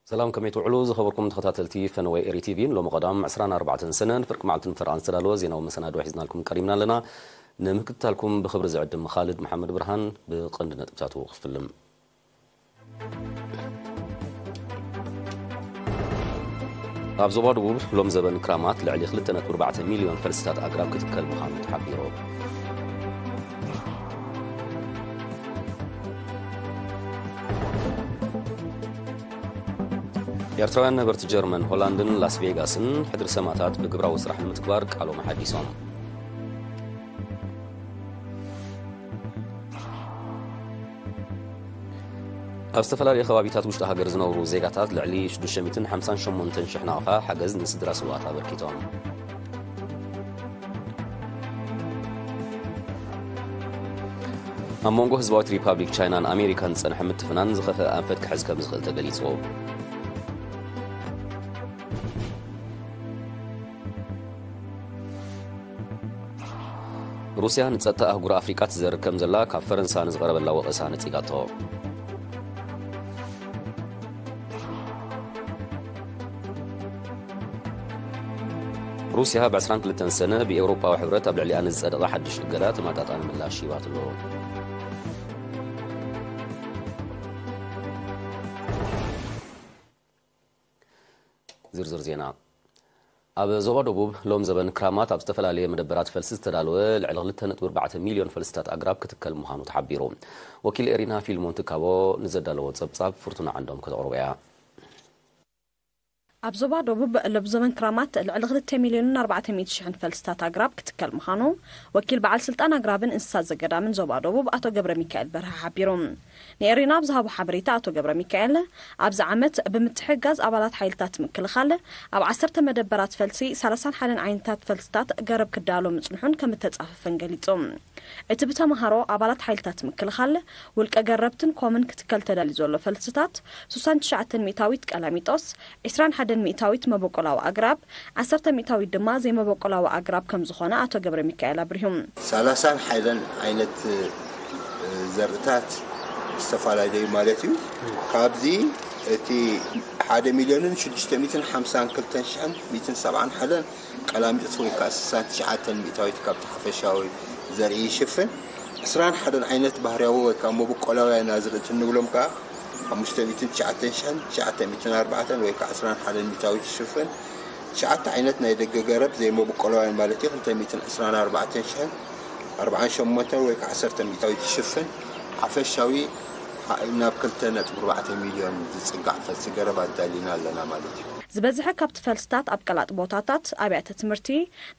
ሰላም፣ ከመይ ትውዕሉ ዝኸበርኩም ተኸታተልቲ ፈነወ ኤሪ ቲቪ? ሎሚ ቀዳም ዕስራን ኣርባዕተን ሰነ ንፍርቂ መዓልትን ፈረቓን ዝተዳለወ ዜናዊ መሰናድኦ ሒዝናልኩም ቀሪብና ኣለና። ንምክትታልኩም ብኽብሪ ዝዕድም ኻልድ መሓመድ ብርሃን። ብቐንዲ ነጥብታቱ ክፍልም። ኣብ ዞባ ደቡብ ሎም ዘበን ክራማት ልዕሊ ክልተ ነጥቢ ኣርባዕተ ሚልዮን ፈልስታት ኣግራብ ክትከል ምዃኑ ተሓቢሩ። ኤርትራውያን ነበርቲ ጀርመን፣ ሆላንድን ላስ ቬጋስን ሕድሪ ሰማእታት ብግብራዊ ስራሕ ንምትግባር ቃሎም ኣሓዲሶም። ኣብ ዝተፈላለዩ ከባቢታት ውሽጢ ሃገር ዝነብሩ ዜጋታት ልዕሊ ሽዱሽተ ሚእትን ሓምሳን ሸሞንተን ሽሕ ናቕፋ ሓገዝ ንስድራ ስውኣት ኣበርኪቶም። ኣብ መንጎ ህዝባዊት ሪፓብሊክ ቻይናን ኣሜሪካን ዝጸንሐ ምትፍናን ዝኸፍአ ኣንፈት ክሕዝ ከም ዝኽእል ተገሊጹ። ሩስያ ንጸጥታ ኣህጉር ኣፍሪቃ ትዘርግ ከም ዘላ ካብ ፈረንሳ ንዝቐረበላ ወቐሳ ነጺጋቶ። ሩስያ ብ ዕስራን ክልተን ሰነ ብኤውሮጳዊ ሕብረት ኣብ ልዕሊኣ ንዝጸደቐ ሓድሽ እገዳ ተመጣጣኒ ምላሽ ሂባትሉ። ዝርዝር ዜና። ኣብ ዞባ ደቡብ ሎም ዘበን ክራማት ኣብ ዝተፈላለየ መደበራት ፈልሲ ዝተዳለወ ልዕሊ ክልተ ነጥቢ ኣርባዕተ ሚልዮን ፈልስታት ኣግራብ ክትከል ምዃኑ ተሓቢሩ። ወኪል ኤሪና ፊልሞን ትካቦ ንዘዳለዎ ጸብጻብ ፍርቱና ዓንዶም ከተቕርቦ እያ። ኣብ ዞባ ደቡብ ሎም ዘበን ክራማት ልዕሊ ክልተ ሚልዮንን ኣርባዕተ ሚእቲ ሽሕን ፈልስታት ኣግራብ ክትከል ምዃኑ ወኪል በዓል ስልጣን ኣግራብን እንስሳት ዘገዳምን ዞባ ደቡብ ኣቶ ገብረ ሚካኤል በርሀ ሓቢሩ። ንኤሪና ኣብ ዝሃቦ ሓበሬታ ኣቶ ገብረ ሚካኤል፣ ኣብዚ ዓመት ብምትሕግጋዝ ኣባላት ሓይልታት ምክልኻል ኣብ ዓሰርተ መደበራት ፈልሲ ሰላሳን ሓደን ዓይነታት ፈልስታት ገረብ ክዳሎ ምጽንሑን ከም እተጻፈፈን ገሊጹ። እቲ ብተምሃሮ ኣባላት ሓይልታት ምክልኻል፣ ውልቀ ገረብትን ኮምን ክትከል ተዳልዩ ዘሎ ፈልስታት፣ ስሳን ትሽዓተን ሚእታዊት ቀላሚጦስ፣ ዕስራን ሓደን ሚእታዊት መበቆላዊ ኣግራብ፣ ዓሰርተ ሚእታዊት ድማ ዘይመበቆላዊ ኣግራብ ከም ዝኾነ ኣቶ ገብረ ሚካኤል ኣብሪሁ። ሰላሳን ሓደን ዓይነት ዘርእታት ዝተፈላለዩ ማለት እዩ። ካብዚ እቲ ሓደ ሚልዮንን ሽዱሽተ ሚእትን ሓምሳን ክልተን ሽሕን ሚእትን ሰብዓን ሓደን ቀላሚጦስ ወይ ከዓ ስሳን ትሽዓተን ሚእታዊት ካብቲ ሓፈሻዊ ዘርኢ ይሽፍን። ዕስራን ሓደን ዓይነት ባህርያዊ ወይ ከዓ መበቆላውያን ኣዝርእቲ እንብሎም ከዓ ሓሙሽተ ሚእትን ትሽዓተን ሽሕን ትሽዓተ ሚእትን ኣርባዕተን ወይ ከዓ ዕስራን ሓደን ሚእታዊት ይሽፍን። ትሽዓተ ዓይነት ናይ ደገ ገረብ ዘይመበቆላውያን ማለት እዩ፣ ክልተ ሚእትን ዕስራን ኣርባዕተን ሽሕን ኣርባዓን ሸሞንተን ወይ ከዓ ዓሰርተ ሚእታዊት ይሽፍን። ሓፈሻዊ ናብ ክልተ ነጥቢ ኣርባዕተ ሚልዮን ዝጽጋዕ ፈልሲ ገረብ ኣዳሊና ኣለና ማለት እዩ። ዝበዝሐ ካብቲ ፈልስታት ኣብ ቀላጥ ቦታታት፣ ኣብያተ ትምህርቲ፣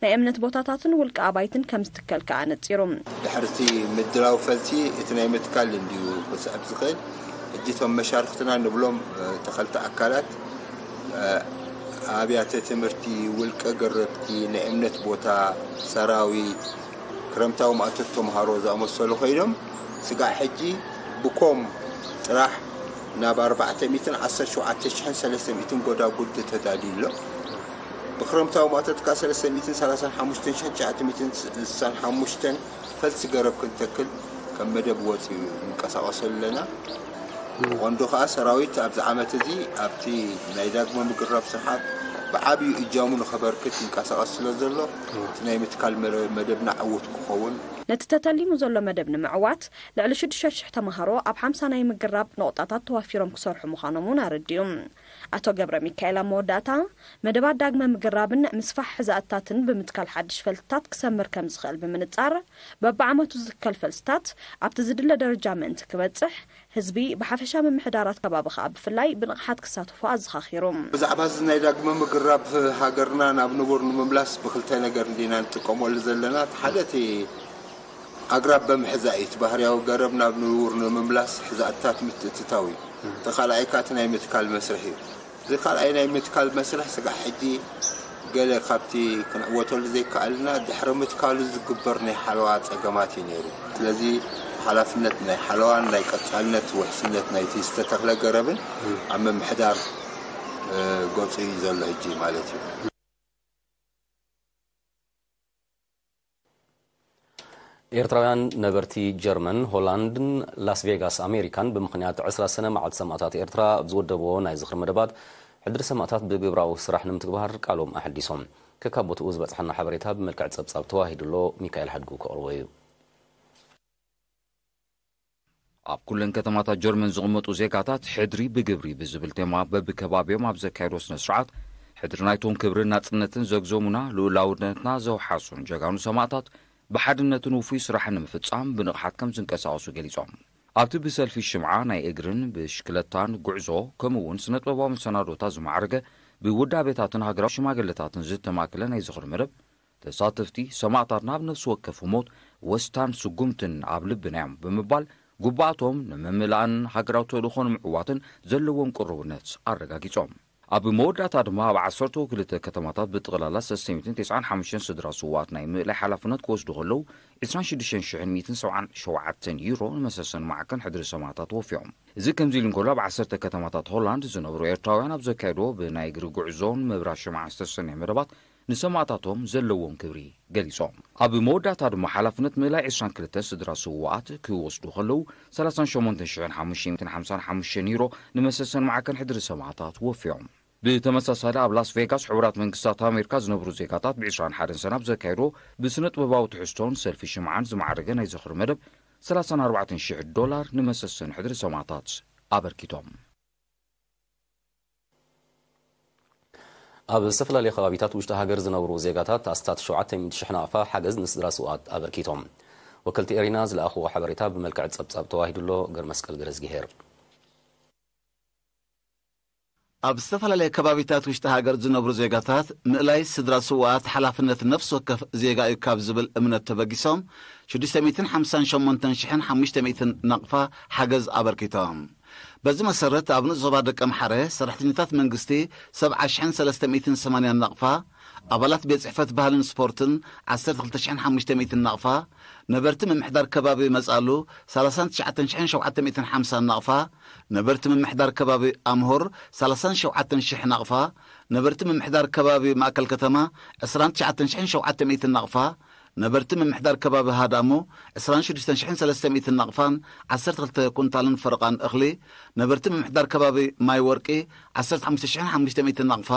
ናይ እምነት ቦታታትን ውልቀ ኣባይትን ከም ዝትከል ከኣ ነጺሩ። ድሕርቲ ምድላው ፈልሲ እቲ ናይ ምትካል እንድዩ ክስዕብ ዝኽእል። ሕጂ እቶም መሻርክትና ንብሎም፣ እ፣ ተኸልቲ ኣካላት፣ እ፣ ኣብያተ ትምህርቲ፣ ውልቀ ገረብቲ፣ ናይ እምነት ቦታ፣ ሰራዊት፣ ክረምታዊ ማእቶት ተምሃሮ ዝኣመሰሉ ኮይኖም፣ ስጋዕ ሕጂ ብኮም ጥራሕ ናብ ኣርባዕተ ሚእትን ዓሰርተ ሸውዓተ ሽሕን ሰለስተ ሚእትን ጎዳጉዲ ተዳልዩ ኣሎ። ብክረምታዊ ማእቶት ከኣ ሰለስተ ሚእትን ሰላሳን ሓሙሽተን ሽሕን ትሽዓተ ሚእትን ስሳን ሓሙሽተን ፈልሲ ገረብ ክንተክል ከም መደብ ወጺኡ ንንቀሳቐሰሉ ኣለና። ብቐንዱ ከኣ ሰራዊት ኣብዚ ዓመት እዚ ኣብቲ ናይ ዳግመ ምግራብ ስርሓት ብዓብዩ እጃሙ ንኸበርክት ይንቀሳቐስ ስለ ዘሎ፣ እቲ ናይ ምትካል መረ-፣ መደብና ዕዉት ክኸውን። ነቲ ተተሊሙ ዘሎ መደብ ንምዕዋት፣ ልዕሊ ሽዱሽተ ሽሕ ተምሃሮ ኣብ ሓምሳ ናይ ምግራብ ነቑጣታት ተዋፊሮም ክሰርሑ ምዃኖም እውን ኣረዲኡ። ኣቶ ገብረ ሚካኤል ኣብ መወዳእታ፣ መደባት ዳግመ ምግራብን ምስፋሕ ሕዛእትታትን ብምትካል ሓድሽ ፈልስታት ክሰምር ከም ዝኽእል ብምንጻር፣ በብዓመቱ ዝትከል ፈልስታት ኣብቲ ዝድለ ደረጃ ምእንቲ ክበጽሕ፣ ህዝቢ ብሓፈሻ ምምሕዳራት ከባቢ ከኣ ብፍላይ ብንቕሓት ክሳተፉ ኣዘኻኺሩ። ብዛዕባ እዚ ናይ ዳግመ ምግራብ ሃገርና ናብ ንቡር ንምምላስ ብኽልተ ነገር እንዲና ንጥቀመሉ ዘለና። እቲ ሓደ እቲ ኣግራብ ብምሕዛእ እዩ። እቲ ባህርያዊ ገረብ ናብ ንቡር ንምምላስ ሕዛእትታት ምትእትታው እዩ። እቲ ካልኣይ ከኣ እቲ ናይ ምትካል መስርሕ እዩ። እዚ ካልኣይ ናይ ምትካል መስርሕ ስጋዕ ሕጂ ገለ ካብቲ ክንዕወተሉ ዘይከኣልና ድሕሪ ምትካሉ ዝግበር ናይ ሓለዋ ጸገማት እዩ ነይሩ። ስለዚ ሓላፍነት ናይ ሓለዋን ናይ ቀጻልነት ውሕስነት ናይቲ ዝተተኽለ ገረብን ኣብ ምምሕዳር፣ እ፣ ገጹ እዩ ዘሎ ሕጂ ማለት እዩ። ኤርትራውያን ነበርቲ ጀርመን፣ ሆላንድን ላስ ቬጋስ ኣሜሪካን ብምኽንያት ዕስራ ሰነ መዓልቲ ሰማእታት ኤርትራ ኣብ ዝወደብዎ ናይ ዝኽሪ መደባት፣ ሕድሪ ሰማእታት ብግብራዊ ስራሕ ንምትግባር ቃሎም ኣሐዲሶም። ከካብ ቦትኡ ዝበጽሓና ሓበሬታ ብመልክዕ ጸብጻብ ተዋሂዱ ኣሎ። ሚካኤል ሓድጉ ከቕርቦ እዩ። ኣብ ኩለን ከተማታት ጀርመን ዝቕመጡ ዜጋታት ሕድሪ ብግብሪ ብዝብል ቴማ በብከባቢኦም ኣብ ዘካየድዎ ስነ ስርዓት፣ ሕድሪ ናይቶም ክብርን ናጽነትን ዘግዘሙና፣ ልኡላውነትና ዘውሓሱን ጀጋኑ ሰማእታት ብሓድነትን ውፉይ ስራሕን ንምፍጻም ብንቕሓት ከም ዝንቀሳቐሱ ገሊጾም። ኣብቲ ብሰልፊ ሽምዓ፣ ናይ እግርን ብሽክለታን ጉዕዞ፣ ከምኡ እውን ስነ ጥበባዊ መሰናዶታት ዝማዕረገ፣ ብውዳቤታትን ሃገራዊ ሽማግለታትን ዝተማእከለ ናይ ዝኽሪ መደብ፣ ተሳተፍቲ፣ ሰማእታትና ኣብ ነፍሲ ወከፍ ህሞት ወስታን ስጉምትን ኣብ ልብና እዮም ብምባል፣ ጉባኣቶም ንምምላእን ሃገራዊ ተልእኾ ንምዕዋትን ዘለዎም ቅሩብነት ኣረጋጊጾም። ኣብ መወዳእታ ድማ፣ ኣብ ዓሰርተ ክልተ ከተማታት ብጥቕላላ ሰለስተ ሚእትን ተስዓን ሓሙሽተን ስድራ ስውኣት ናይ ምእላይ ሓላፍነት ክወስዱ ከለዉ፣ ዕስራን ሽዱሽተን ሽሕን ሚእትን ሰብዓን ሸውዓተን ዩሮ ንመሰሰን ማዕከን ሕድሪ ሰማእታት ወፊዮም። እዚ ከምዚ ኢሉ እንከሎ፣ ኣብ ዓሰርተ ከተማታት ሆላንድ ዝነብሩ ኤርትራውያን ኣብ ዘካየድዎ ብናይ እግሪ ጉዕዞን መብራት ሽምዓ ዝተሰነየ መደባት ንሰማእታቶም ዘለዎም ክብሪ ገሊጾም። ኣብ መወዳእታ ድማ፣ ሓላፍነት ምእላይ ዕስራን ክልተን ስድራ ስውኣት ክወስዱ ከለዉ፣ ሰላሳን ሸሞንተን ሽሕን ሓሙሽተ ሚእትን ሓምሳን ሓሙሽተን ዩሮ ንመሰሰን ማዕከን ሕድሪ ሰማእታት ወፊዮም። ብተመሳሳሊ፣ ኣብ ላስ ቬጋስ ሕቡራት መንግስታት ኣሜሪካ ዝነብሩ ዜጋታት ብዕስራን ሓደን ሰነ ኣብ ዘካየድዎ ብስነ ጥበባዊ ትሕዝቶን ሰልፊ ሽምዓን ዝማዕረገ ናይ ዝኽሪ መደብ፣ ሰላሳን ኣርባዕተን ሽሕ ዶላር ንመሰሰን ሕድሪ ሰማእታት ኣበርኪቶም። ኣብ ዝተፈላለዩ ከባቢታት ውሽጢ ሃገር ዝነብሩ ዜጋታት ኣስታት ሸውዓተ ሚእቲ ሽሕ ናቕፋ ሓገዝ ንስድራ ስውኣት ኣበርኪቶም። ወከልቲ ኤሪና ዝለኣኽዎ ሓበሬታ ብመልክዕ ጸብጻብ ተዋሂዱ ኣሎ። ገርመስቀል ገረዝግሄር። ኣብ ዝተፈላለየ ከባቢታት ውሽጢ ሃገር ዝነብሩ ዜጋታት፣ ምእላይ ስድራ ስውኣት ሓላፍነት ነፍሲ ወከፍ ዜጋ እዩ ካብ ዝብል እምነት ተበጊሶም፣ ሽዱሽተ ሚእትን ሓምሳን ሸሞንተን ሽሕን ሓሙሽተ ሚእትን ናቕፋ ሓገዝ ኣበርኪቶም። በዚ መሰረት፣ ኣብ ንኡስ ዞባ ደቀምሓረ፣ ሰራሕተኛታት መንግስቲ ሰብዓ ሽሕን ሰለስተ ሚእትን ሰማንያን ናቕፋ፣ ኣባላት ቤት ጽሕፈት ባህልን ስፖርትን ዓሰርተ ክልተ ሽሕን ሓሙሽተ ሚእትን ናቕፋ፣ ነበርቲ ምምሕዳር ከባቢ መጻሉ ሰላሳን ትሽዓተን ሽሕን ሸውዓተ ሚእትን ሓምሳን ናቕፋ፣ ነበርቲ ምምሕዳር ከባቢ ኣምሆር ሰላሳን ሸውዓተን ሽሕ ናቕፋ፣ ነበርቲ ምምሕዳር ከባቢ ማእከል ከተማ ዕስራን ትሽዓተን ሽሕን ሸውዓተ ሚእትን ናቕፋ፣ ነበርቲ ምምሕዳር ከባቢ ሃዳሞ ዕስራን ሽዱሽተን ሽሕን ሰለስተ ሚእትን ናቕፋን ዓሰርተ ክልተ ኩንታልን ፈረቓን እኽሊ፣ ነበርቲ ምምሕዳር ከባቢ ማይ ወርቂ ዓሰርተ ሓሙሽተ ሽሕን ሓሙሽተ ሚእትን ናቕፋ፣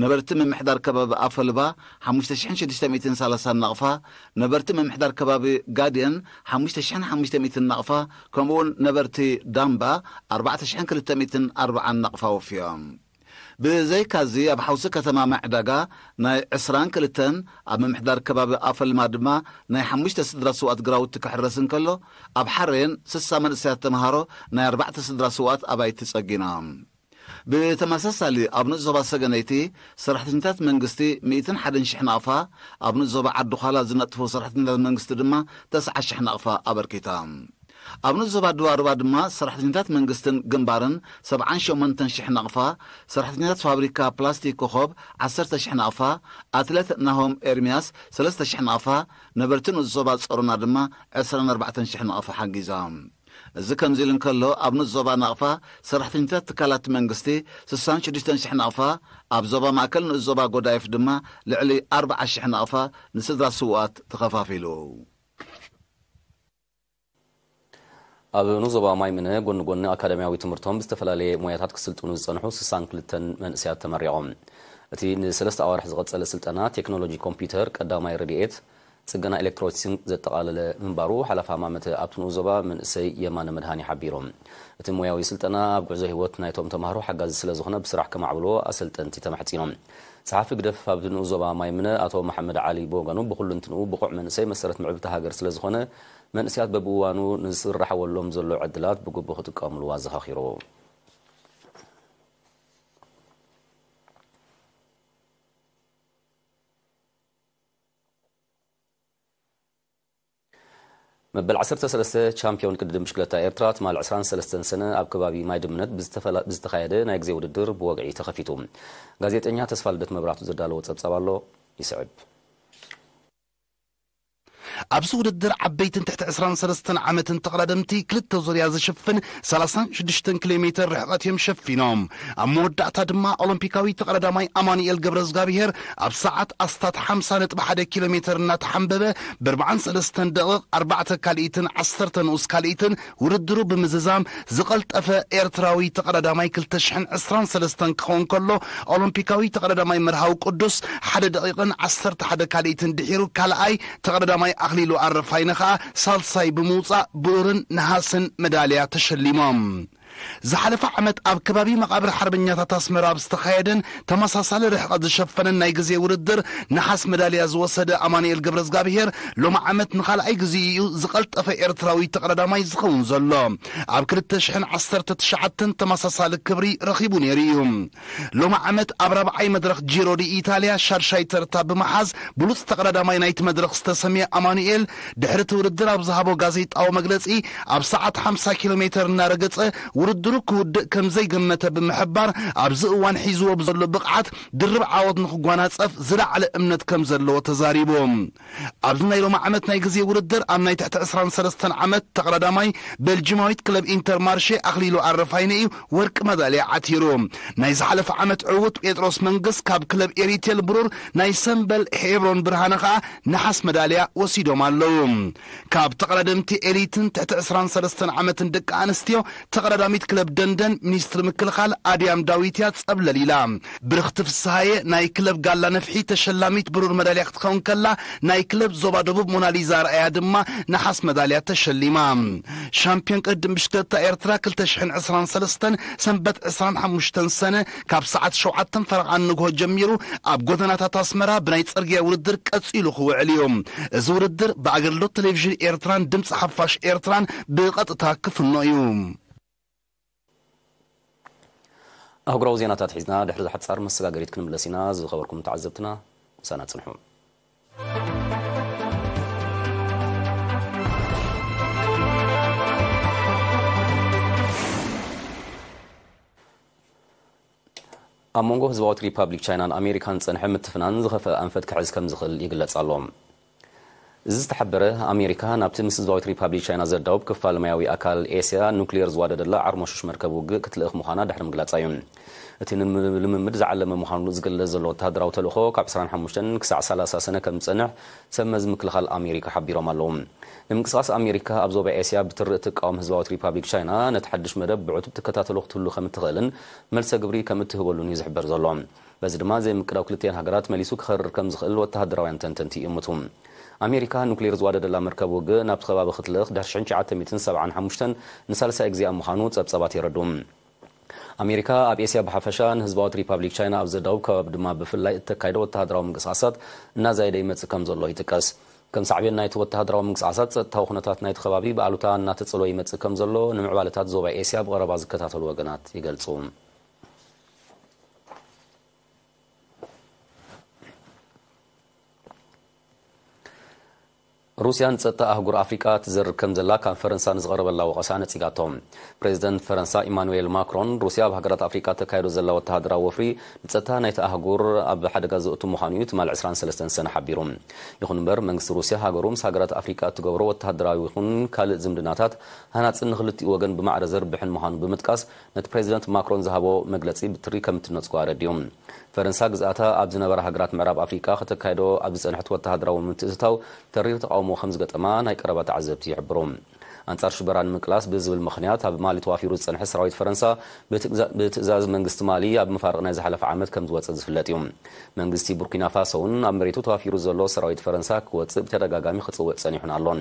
ነበርቲ ምምሕዳር ከባቢ ኣፈልባ ሓሙሽተ ሽሕን ሽዱሽተ ሚእትን ሰላሳን ናቕፋ፣ ነበርቲ ምምሕዳር ከባቢ ጋድየን ሓሙሽተ ሽሕን ሓሙሽተ ሚእትን ናቕፋ፣ ከምኡውን ነበርቲ ዳምባ ኣርባዕተ ሽሕን ክልተ ሚእትን ኣርባዓን ናቕፋ ወፍዮም። ብዘይካዚ፣ ኣብ ሓውሲ ከተማ ማይ ዕዳጋ ናይ ዕስራን ክልተን፣ ኣብ ምምሕዳር ከባቢ ኣፈልማ ድማ ናይ ሓሙሽተ ስድራ ስውኣት ግራውቲ ክሕረስ እንከሎ፣ ኣብ ሓሬን ስሳ መንእሰያት ተምሃሮ ናይ ኣርባዕተ ስድራ ስውኣት ኣባይቲ ጸጊኖም። ብተመሳሳሊ፣ ኣብ ንኡስ ዞባ ሰገነይቲ ሰራሕተኛታት መንግስቲ ሚእትን ሓደን ሽሕ ናቕፋ፣ ኣብ ንኡስ ዞባ ዓዲ ዃላ ዝነጥፉ ሰራሕተኛታት መንግስቲ ድማ ተስዓ ሽሕ ናቕፋ ኣበርኪቶም። ኣብ ንኡስ ዞባ ዶባሩባ ድማ ሰራሕተኛታት መንግስትን ግንባርን ሰብዓን ሸሞንተን ሽሕ ናቕፋ፣ ሰራሕተኛታት ፋብሪካ ፕላስቲክ ኮኾብ ዓሰርተ ሽሕ ናቕፋ፣ ኣትለት ናሆም ኤርምያስ ሰለስተ ሽሕ ናቕፋ፣ ነበርቲ ንኡስ ዞባ ጸሮና ድማ ዕስራን ኣርባዕተን ሽሕ ናቕፋ ሓጊዞም። እዚ ከምዚ ኢሉ እንከሎ፣ ኣብ ንኡስ ዞባ ናቕፋ ሰራሕተኛታት ትካላት መንግስቲ ስሳን ሽዱሽተን ሽሕ ናቕፋ፣ ኣብ ዞባ ማእከል ንኡስ ዞባ ጎዳይፍ ድማ ልዕሊ ኣርብዓ ሽሕ ናቕፋ ንስድራ ስውኣት ተኸፋፊሉ። ኣብ ንኡስ ዞባ ማይምነ ጎኒ ጎኒ ኣካዳሚያዊ ትምህርቶም ብዝተፈላለየ ሞያታት ክስልጥኑ ዝጸንሑ ስሳን ክልተን መንእሰያት ተመሪቖም። እቲ ንሰለስተ ኣዋርሕ ዝቐጸለ ስልጠና ቴክኖሎጂ ኮምፒውተር፣ ቀዳማይ ረድኤት፣ ጽገና ኤሌክትሮኒክስን ዘጠቓለለ ምንባሩ ሓላፊ ሃማመተ ኣብቲ ንኡስ ዞባ መንእሰይ የማነ መድሃኒ ሓቢሮም። እቲ ሞያዊ ስልጠና ኣብ ጉዕዞ ህይወት ናይቶም ተማሃሮ ሓጋዚ ስለ ዝኾነ ብስራሕ ከማዕብልዎ ኣሰልጠንቲ ተማሕጺኖም። ጸሓፊ ግደፍ ኣብ ንኡስ ዞባ ማይምነ ኣቶ መሓመድ ዓሊ ብወገኑ ብኹሉ እንትንኡ ብቑዕ መንእሰይ መሰረት ምዕብልቲ ሃገር ስለ ዝኾነ መንእሰያት በብእዋኑ ንዝስራሕወሎም ዘሎ ዕድላት ብግቡእ ክጥቀምሉ ኣዘኻኺሩ። መበል ዓሰርተ ሰለስተ ቻምፒዮን ቅድድም ብሽክለታ ኤርትራ ትማል ዕስራን ሰለስተን ሰነ ኣብ ከባቢ ማይ ድምነት ብዝተፈላ-፣ ብዝተኻየደ ናይ ግዜ ውድድር ብወግዒ ተኸፊቱ። ጋዜጠኛ ተስፋ ልደት መብራቱ ዘዳለዎ ጸብጻብ ኣሎ፣ ይስዕብ። ኣብዚ ውድድር ዓበይትን ትሕቲ ዕስራን ሰለስተን ዓመትን ተቐዳደምቲ ክልተ ዙርያ ዝሽፍን ሰላሳን ሽዱሽተን ኪሎ ሜትር ርሕቐት እዮም ሸፊኖም። ኣብ መወዳእታ ድማ ኦሎምፒካዊ ተቐዳዳማይ ኣማኑኤል ገብረዝጋብሄር ኣብ ሰዓት ኣስታት ሓምሳ ነጥቢ ሓደ ኪሎ ሜትር እናተሓንበበ ብኣርባዓን ሰለስተን ደቂቕ ኣርባዕተ ካልኢትን ዓሰርተ ንኡስ ካልኢትን ውድድሩ ብምዝዛም ዝቐልጠፈ ኤርትራዊ ተቐዳዳማይ ክልተ ሽሕን ዕስራን ሰለስተን ክኸውን ከሎ፣ ኦሎምፒካዊ ተቐዳዳማይ መርሃዊ ቅዱስ ሓደ ደቂቕን ዓሰርተ ሓደ ካልኢትን ድሒሩ ካልኣይ፣ ተቐዳዳማይ ኣኽሊሉ ኣረፋይነ ኸኣ ሳልሳይ ብምውጻእ ብሩርን ነሃስን መዳልያ ተሸሊሞም። ዝሓለፈ ዓመት ኣብ ከባቢ መቓብር ሓርበኛታት ኣስመራ ኣብ ዝተኻየደን ተመሳሳሊ ርሕቐት ዝሸፈነን ናይ ግዜ ውድድር ነሓስ መዳልያ ዝወሰደ ኣማኑኤል ገብረዝጋብሄር ሎሚ ዓመት ንኻልኣይ ግዜኡ እዩ ዝቐልጠፈ ኤርትራዊ ተቐዳዳማይ ዝኸውን ዘሎ። ኣብ ክልተ ሽሕን ዓሰርተ ትሽዓተን ተመሳሳሊ ክብሪ ረኺቡ ነይሩ እዩ። ሎሚ ዓመት ኣብ ራብዓይ መድረኽ ጂሮ ዲ ኢታልያ ሻድሻይ ተርታ ብምሓዝ ብሉጽ ተቐዳዳማይ ናይቲ መድረኽ ዝተሰምየ ኣማኑኤል ድሕሪ እቲ ውድድር ኣብ ዝሃቦ ጋዜጣዊ መግለጺ ኣብ ሰዓት ሓምሳ ኪሎ ሜትር እናረገጸ ውድድሩ ክውድእ ከም ዘይገመተ ብምሕባር ኣብዚ እዋን ሒዝዎ ብዘሎ ብቕዓት ድርብ ዓወት ንክጓናጸፍ ዝለዓለ እምነት ከም ዘለዎ ተዛሪቡ። ኣብዚ ናይ ሎሚ ዓመት ናይ ግዜ ውድድር ኣብ ናይ ትሕቲ ዕስራን ሰለስተን ዓመት ተቐዳዳማይ ቤልጂማዊት ክለብ ኢንተርማርሼ ኣኽሊሉ ኣረፋይነ እዩ ወርቂ መዳልያ ዓቲሩ። ናይ ዝሓለፈ ዓመት ዕውት ጴጥሮስ መንግስ ካብ ክለብ ኤሪቴል ብሩር፣ ናይ ሰምበል ሄብሮን ብርሃነ ኸኣ ነሓስ መዳልያ ወሲዶም ኣለዉ። ካብ ተቐዳደምቲ ኤሊትን ትሕቲ ዕስራን ሰለስተን ዓመትን ደቂ ኣንስትዮ ተቐዳዳሚት ክለብ ደንደን ሚኒስትሪ ምክልኻል ኣድያም ዳዊት እያ ጸብለል ኢላ። ብርኽቲ ፍስሃየ ናይ ክለብ ጋላ ነፍሒ ተሸላሚት ብሩር መዳልያ ክትከውን ከላ፣ ናይ ክለብ ዞባ ደቡብ ሞናሊዛ ኣርኣያ ድማ ነሓስ መዳልያ ተሸሊማ። ሻምፒዮን ቅድድም ብሽክለታ ኤርትራ ክልተ ሽሕን ዕስራን ሰለስተን ሰንበት ዕስራን ሓሙሽተን ሰነ ካብ ሰዓት ሸውዓተን ፈረቓን ንግሆ ጀሚሩ ኣብ ጎደናታት ኣስመራ ብናይ ጽርግያ ውድድር ቀጺሉ ክውዕል እዩ። እዚ ውድድር ብኣገልግሎት ቴሌቪዥን ኤርትራን ድምፂ ሓፋሽ ኤርትራን ብቐጥታ ክፍኖ እዩ። ኣህጉራዊ ዜናታት ሒዝና ድሕሪ ሓጻር መሰጋገሪት ክንምለስ ኢና። ዝኸበርኩም ተዓዘብትና፣ ምሳና ጽንሑ። ኣብ መንጎ ህዝባዊት ሪፓብሊክ ቻይናን ኣሜሪካን ዝጸንሐ ምትፍናን ዝኸፍአ ኣንፈት ክሕዝ ከም ዝኽእል ይግለጽ ኣሎ። እዚ ዝተሓበረ፣ ኣሜሪካ ናብቲ ምስ ህዝባዊት ሪፓብሊክ ቻይና ዘዳውብ ክፋል ማያዊ ኣካል ኤስያ ኑክሊየር ዝዋደደላ ዓርሞሽሽ መርከብ ውግእ ክትልእኽ ምዃና ድሕሪ ምግላጻ እዩ። እቲ ንልምምድ ዝዓለመ ምዃኑ ዝግለጽ ዘሎ ወተሃደራዊ ተልእኾ ካብ ዕስራን ሓሙሽተን ክሳዕ ሰላሳ ሰነ ከም ዝጸንሕ ሰብ መዚ ምክልኻል ኣሜሪካ ሓቢሮም ኣለዉ። ንምንቅስቓስ ኣሜሪካ ኣብ ዞባ ኤስያ ብትርኢ እትቃወም ህዝባዊት ሪፓብሊክ ቻይና ነቲ ሓድሽ መደብ ብዕቱብ ትከታተሎ ክትህሉ ከም እትኽእልን መልሰ ግብሪ ከም እትህበሉን እዩ ዝሕበር ዘሎ። በዚ ድማ ዘይምቅዳው ክልቲኤን ሃገራት መሊሱ ክኸርር ከም ዝኽእል ወተሃደራውያን ተንተንቲ ይእምቱ። ኣሜሪካ ኑክሌር ዝዋደደላ መርከብ ውግእ ናብቲ ከባቢ ክትልእኽ ድሕሪ ሽሕን ትሽዓተ ሚእትን ሰብዓን ሓሙሽተን ንሳልሳይ ግዜኣ ምዃኑ ጸብጻባት የረድኡ። ኣሜሪካ ኣብ ኤስያ ብሓፈሻ ንህዝባዊት ሪፓብሊክ ቻይና ኣብ ዘዳውብ ከባቢ ድማ ብፍላይ እተካይዶ ወተሃደራዊ ምንቅስቓሳት እናዛየደ ይመጽእ ከም ዘሎ ይጥቀስ። ከም ሳዕቤን ናይቲ ወተሃደራዊ ምንቅስቓሳት ጸጥታዊ ኩነታት ናይቲ ከባቢ ብኣሉታ እናተጸልወ ይመጽእ ከም ዘሎ ንምዕባለታት ዞባ ኤስያ ብቐረባ ዝከታተሉ ወገናት ይገልጹ። ሩስያ ንጸጥታ ኣህጉር ኣፍሪቃ ትዘርግ ከም ዘላ ካብ ፈረንሳ ንዝቐረበላ ወቐሳ ነጺጋቶ። ፕሬዚደንት ፈረንሳ ኢማኑኤል ማክሮን፣ ሩስያ ኣብ ሃገራት ኣፍሪቃ ተካይዶ ዘላ ወተሃደራዊ ወፍሪ ንጸጥታ ናይቲ ኣህጉር ኣብ ሓደጋ ዘእቱ ምዃኑ እዩ ትማል ዕስራን ሰለስተን ሰነ ሓቢሩ። ይኹን እምበር፣ መንግስቲ ሩስያ ሃገሩ ምስ ሃገራት ኣፍሪቃ እትገብሮ ወተሃደራዊ ይኹን ካልእ ዝምድናታት ሃናጽን ንኽልቲኡ ወገን ብማዕረ ዘርብሕን ምዃኑ ብምጥቃስ፣ ነቲ ፕሬዚደንት ማክሮን ዝሃቦ መግለጺ ብትሪ ከም እትነጽጎ ኣረዲኡ። ፈረንሳ ግዝኣታ ኣብ ዝነበራ ሃገራት ምዕራብ ኣፍሪቃ ከተካይዶ ኣብ ዝጸንሐት ወተሃደራዊ ምትእትታው ተሪር ተቓውሞ ከም ዝገጠማ ናይ ቀረባ ተዓዘብቲ ይሕብሩ። ኣንጻር ሽበራ ንምቅላስ ብዝብል ምኽንያት ኣብ ማሊ ተዋፊሩ ዝጸንሐ ሰራዊት ፈረንሳ ብትእዛ-፣ ብትእዛዝ መንግስቲ ማሊ ኣብ መፋርቕ ናይ ዝሓለፈ ዓመት ከም ዝወጸ ዝፍለጥ እዩ። መንግስቲ ቡርኪና ፋሶ እውን ኣብ መሬቱ ተዋፊሩ ዘሎ ሰራዊት ፈረንሳ ክወጽእ ብተደጋጋሚ ክጽውዕ ጸኒሑን ኣሎን።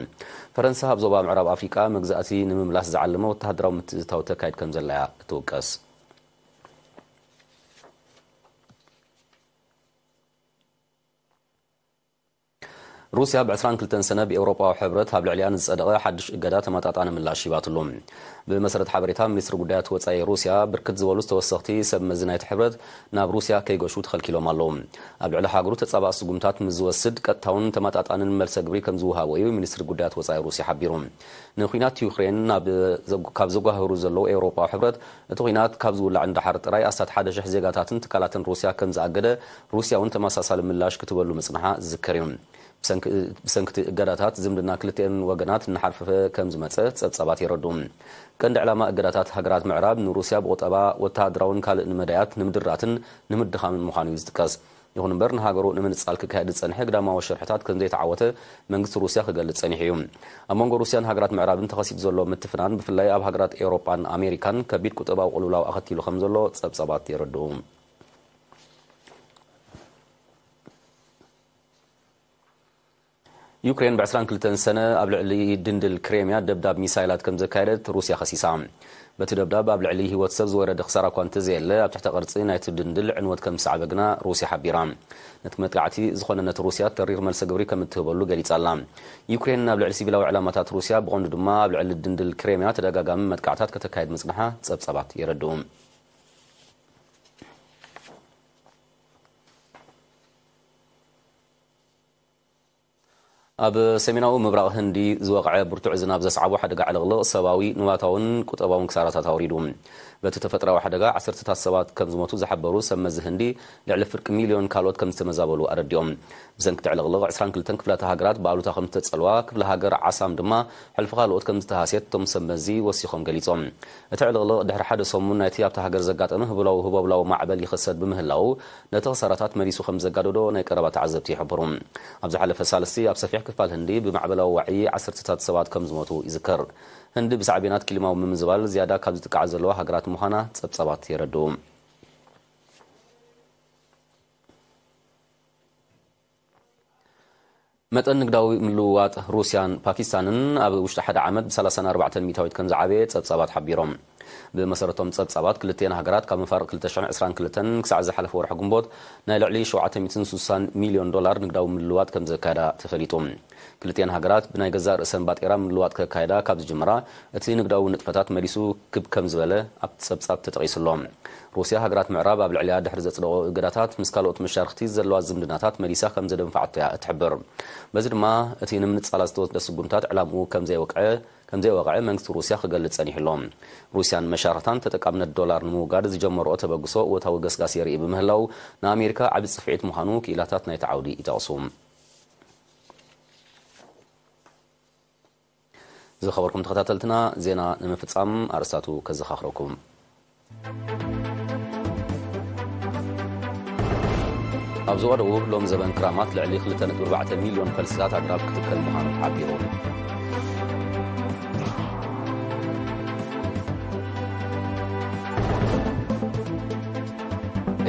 ፈረንሳ ኣብ ዞባ ምዕራብ ኣፍሪቃ መግዛእቲ ንምምላስ ዝዓለመ ወተሃደራዊ ምትእትታው ተካይድ ከም ዘላ እያ እትውቀስ። ሩስያ ብ ዕስራን ክልተን ሰነ ብኤውሮጳዊ ሕብረት ኣብ ልዕሊኣ ንዝጸደቐ ሓድሽ እገዳ ተመጣጣኒ ምላሽ ሂባትሉ። ብመሰረት ሓበሬታ ሚኒስትሪ ጉዳያት ወጻኢ ሩስያ፣ ብርክት ዝበሉ ዝተወሰኽቲ ሰብ መዚ ናይቲ ሕብረት ናብ ሩስያ ከይገሹ ተኸልኪሎም ኣለዉ። ኣብ ልዕሊ ሃገሩ ተጻባእ ስጉምታት ምስ ዝወስድ ቀጥታውን ተመጣጣንን መልሰ ግብሪ ከም ዝወሃቦ እዩ ሚኒስትሪ ጉዳያት ወጻኢ ሩስያ ሓቢሩ። ንኲናት ዩክሬን ናብ ዘግ-፣ ካብ ዘጓህሩ ዘለዉ ኤውሮጳዊ ሕብረት እቲ ኲናት ካብ ዝውላዕ ንደሓር ጥራይ ኣስታት ሓደ ሽሕ ዜጋታትን ትካላትን ሩስያ ከም ዝኣገደ፣ ሩስያ እውን ተመሳሳሊ ምላሽ ክትበሉ ምጽንሓ ዝዝከር እዩ። ብሰንኪ እቲ እገዳታት ዝምድና ክልቲኤን ወገናት እናሓርፈፈ ከም ዝመጸ ጸብጻባት የረድኡ። ቀንዲ ዕላማ እገዳታት ሃገራት ምዕራብ ንሩስያ ብቑጠባ፣ ወተሃደራውን ካልእ ንመዳያት ንምድራትን ንምድኻምን ምዃኑ እዩ ዝጥቀስ። ይኹን እምበር ንሃገሩ ንምንጻል ክካየድ ዝጸንሐ ግዳማዊ ሸርሕታት ከም ዘይተዓወተ መንግስቲ ሩስያ ክገልጽ ጸኒሑ እዩ። ኣብ መንጎ ሩስያን ሃገራት ምዕራብን ተኸሲቱ ዘሎ ምትፍናን ብፍላይ ኣብ ሃገራት ኤውሮጳን ኣሜሪካን ከቢድ ቁጠባዊ ቅልውላው ኣኸቲሉ ከም ዘሎ ጸብጻባት የረድኡ። ዩክሬን ብ ዕስራን ክልተን ሰነ ኣብ ልዕሊ ድንድል ክሬምያ ደብዳብ ሚሳይላት ከም ዘካየደት ሩስያ ከሲሳ። በቲ ደብዳብ ኣብ ልዕሊ ህይወት ሰብ ዝወረደ ክሳራ እኳ እንተዘየለ፣ ኣብ ትሕተ ቅርጺ ናይቲ ድንድል ዕንወት ከም ዝሰዓበ ግና ሩስያ ሓቢራ። ነቲ መጥቃዕቲ ዝኾነነት ሩስያ ተሪር መልሰ ግብሪ ከም እትህበሉ ገሊጻ ኣላ። ዩክሬን ኣብ ልዕሊ ሲቪላዊ ዕላማታት ሩስያ፣ ብቐንዱ ድማ ኣብ ልዕሊ ድንድል ክሬምያ ተደጋጋሚ መጥቃዕታት ከተካይድ ምጽንሓ ጸብጻባት የረድኡ። ኣብ ሰሜናዊ ምብራቕ ህንዲ ዝወቕዐ ብርቱዕ ዝናብ ዘስዓቦ ሓደጋ ዕልቕልቕ ሰብኣዊ፣ ንዋታውን ቁጠባውን ክሳራታት ኣውሪዱ። በቲ ተፈጥራዊ ሓደጋ ዓሰርተታት ሰባት ከም ዝሞቱ ዝሓበሩ ሰብ መዚ ህንዲ፣ ልዕሊ ፍርቂ ሚልዮን ካልኦት ከም ዝተመዛበሉ ኣረዲኦም። ብሰንኪ እቲ ዕልቕልቕ ዕስራን ክልተን ክፍላተ ሃገራት ብኣሉታ ከም ዝተጸልዋ፣ ክፍለ ሃገር ዓሳም ድማ ሕልፊ ካልኦት ከም ዝተሃስየት እቶም ሰብ መዚ ወሲኾም ገሊጾም። እቲ ዕልቕልቕ ድሕሪ ሓደ ሰሙን ናይቲ ኣብታ ሃገር ዘጋጠመ ህቡላዊ ህቦብላዊ ማዕበል ይኽሰት ብምህላዉ፣ ነቲ ክሳራታት መሊሱ ከም ዘጋደዶ ናይ ቀረባ ተዓዘብቲ ይሕብሩ። ኣብ ዝሓለፈ ሳልስቲ ኣብ ሰፊሕ ክፋል ህንዲ ብማዕበላዊ ዋዒ ዓሰርተታት ሰባት ከም ዝሞቱ ይዝከር። ህንዲ ብሳዕቤናት ክሊማዊ ምምዝባል ዝያዳ ካብ ዝጥቃዓ ዘለዋ ሃገራት ምዃና ጸብጻባት የረድኡ። መጠን ንግዳዊ ምልውዋጥ ሩስያን ፓኪስታንን ኣብ ውሽጢ ሓደ ዓመት ብ ሰላሳን ኣርባዕተን ሚእታዊት ከም ዝዓበየ ጸብጻባት ሓቢሮም። ብመሰረቶም ጸብጻባት፣ ክልቲኤን ሃገራት ካብ መፋርቕ ክልተ ሽሕን ዕስራን ክልተን ክሳዕ ዝሓለፈ ወርሒ ግንቦት ናይ ልዕሊ ሸውዓተ ሚእትን ስሳን ሚልዮን ዶላር ንግዳዊ ምልውዋጥ ከም ዘካየዳ ተፈሊጡ። ክልቲኤን ሃገራት ብናይ ገዛእ ርእሰን ባጤራ ምልውዋጥ ከካየዳ ካብ ዝጅምራ፣ እቲ ንግዳዊ ንጥፈታት መሊሱ ክብ ከም ዝበለ ኣብቲ ጸብጻብ ተጠቒሱ ኣሎ። ሩስያ፣ ሃገራት ምዕራብ ኣብ ልዕሊኣ ድሕሪ ዘጽደቖ እገዳታት፣ ምስ ካልኦት መሻርኽቲ ዘለዋ ዝምድናታት መሊሳ ከም ዘደንፋዓቶ እያ እትሕብር። በዚ ድማ፣ እቲ ንምንጻላ ዝተወስደ ስጉምታት ዕላምኡ ከም ዘይወቅዐ ከም ዘይወቕዐ መንግስቲ ሩስያ ክገልጽ ጸኒሑ ኣሎ። ሩስያን መሻርኽታን ተጠቃምነት ዶላር ንምውጋድ ዝጀመርኦ ተበግሶ እወታዊ ገስጋስ የርኢ ብምህላው፣ ንኣሜሪካ ዓቢ ጽፍዒት ምዃኑ ክኢላታት ናይቲ ዓውዲ ይጠቕሱ። ዝኸበርኩም ተኸታተልትና፣ ዜና ንምፍጻም ኣርእስታቱ ከዘኻኽረኩም። ኣብ ዞባ ደቡብ ሎም ዘበን ክራማት ልዕሊ ክልተ ነጥቢ ኣርባዕተ ሚልዮን ፈልስታት ኣግራብ ክትከል ምዃኑ ተሓቢሩ።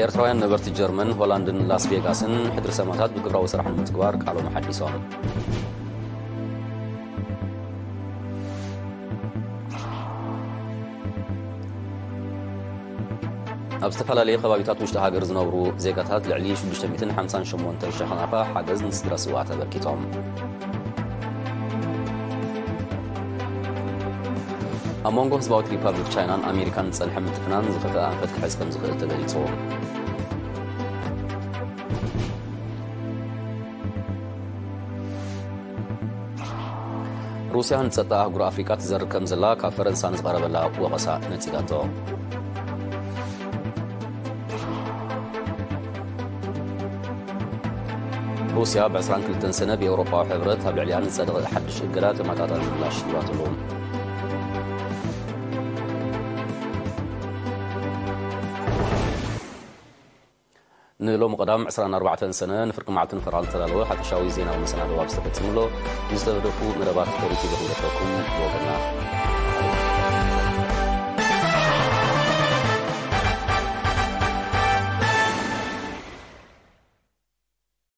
ኤርትራውያን ነበርቲ ጀርመን፣ ሆላንድን ላስ ቬጋስን ሕድሪ ሰማእታት ብግብራዊ ስራሕ ንምትግባር ቃሎም ኣሓዲሶም። ኣብ ዝተፈላለየ ከባቢታት ውሽጢ ሃገር ዝነብሩ ዜጋታት ልዕሊ ሽዱሽተ ሚእትን ሓምሳን ሸሞንተን ሽሕ ናፋ ሓገዝ ንስድራ ስውኣት ኣበርኪቶም። ኣብ መንጎ ህዝባዊት ሪፓብሊክ ቻይናን ኣሜሪካን ዝጸንሐ ምትፍናን ዝኸፍአ ኣንፈት ክሕዝ ከም ዝኽእል ተገሊጹ። ሩስያ ንጸጥታ ኣህጉር ኣፍሪቃ ትዘርግ ከም ዘላ ካብ ፈረንሳ ንዝቐረበላ ወቐሳ ነጺጋቶ። ሩስያ ብ ዕስራን ክልተን ሰነ ብኤውሮጳዊ ሕብረት ኣብ ልዕሊኣ ንጸደቐ ሓድሽ እገዳ ተመጣጣኒ ምላሽ ሂባትሉ። ንሎሚ ቀዳም ዕስራን ኣርባዕተን ሰነ ንፍርቂ መዓልቲ ንፈራሉ ዝተዳለወ ሓፈሻዊ ዜናዊ መሰናድኦ ኣብ ዝተፈጸመሎ፣ ዝተደፉ መደባት ሪቲቪ ክንገፈኩም ብወገንና።